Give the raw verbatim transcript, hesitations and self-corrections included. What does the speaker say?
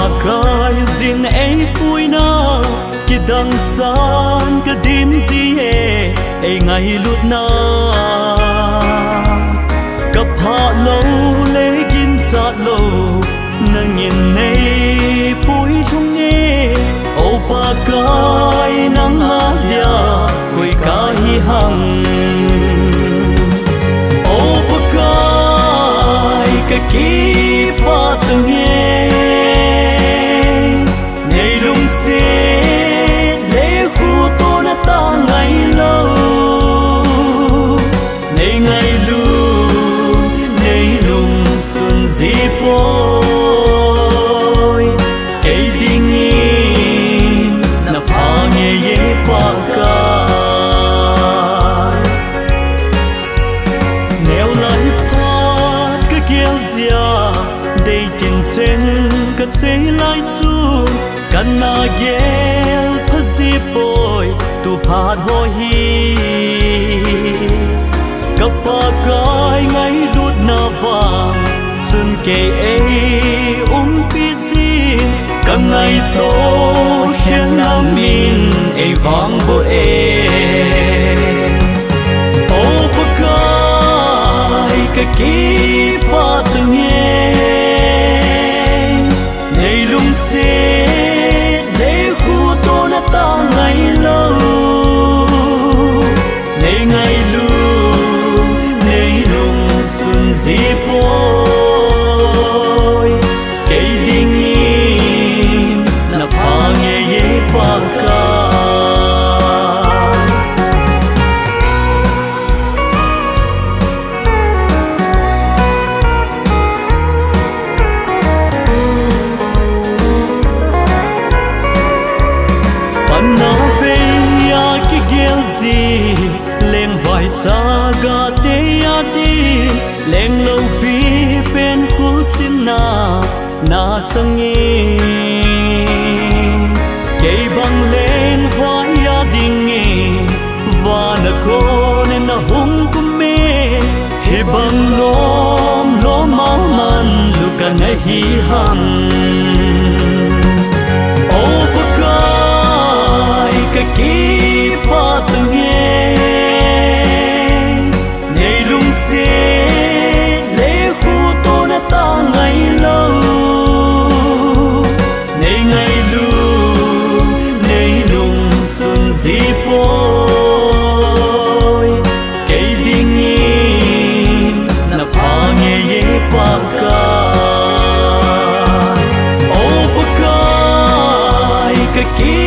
Pakai jin eipuina, kidang san kadim ji e, eingailutna. Kapha lou le ginchat lou, nangin neipui lhung e, O Pakai nanga dia, koi kahi ham. O Pakai kakipah tange, neilungset le khuto nata ngailou, neingailut, neinungsun ji poi. Kei dingin napha ngei e Pakai. Neolai phat kagel jia, deitin cheng kasei lai chu, kana gel pha ji poi, tu phat ho hi. Ka Pakai ngailutna vang, chun kei eiumpi jin, kangaito khelna min eivangboh e. O Pakai kakipah tange, neilungset le khuto nata ngailou, neingailut, neinungsun ji poi. Kei dingin napha ngei e Pakai. Panna bei a kigel ji, lengvai chaga te a ding, lengloupi pen khulsinna nachang in. Kei bang lengvai a dingin, vana konin nahung kum e, hibang lom lom a manlu kana hi ham. O Pakai kakipah tange, neilungset le khuto nata ngailou, neingailut, neinungsun ji poi. Kei dingin napha ngei e Pakai. O Pakai kaki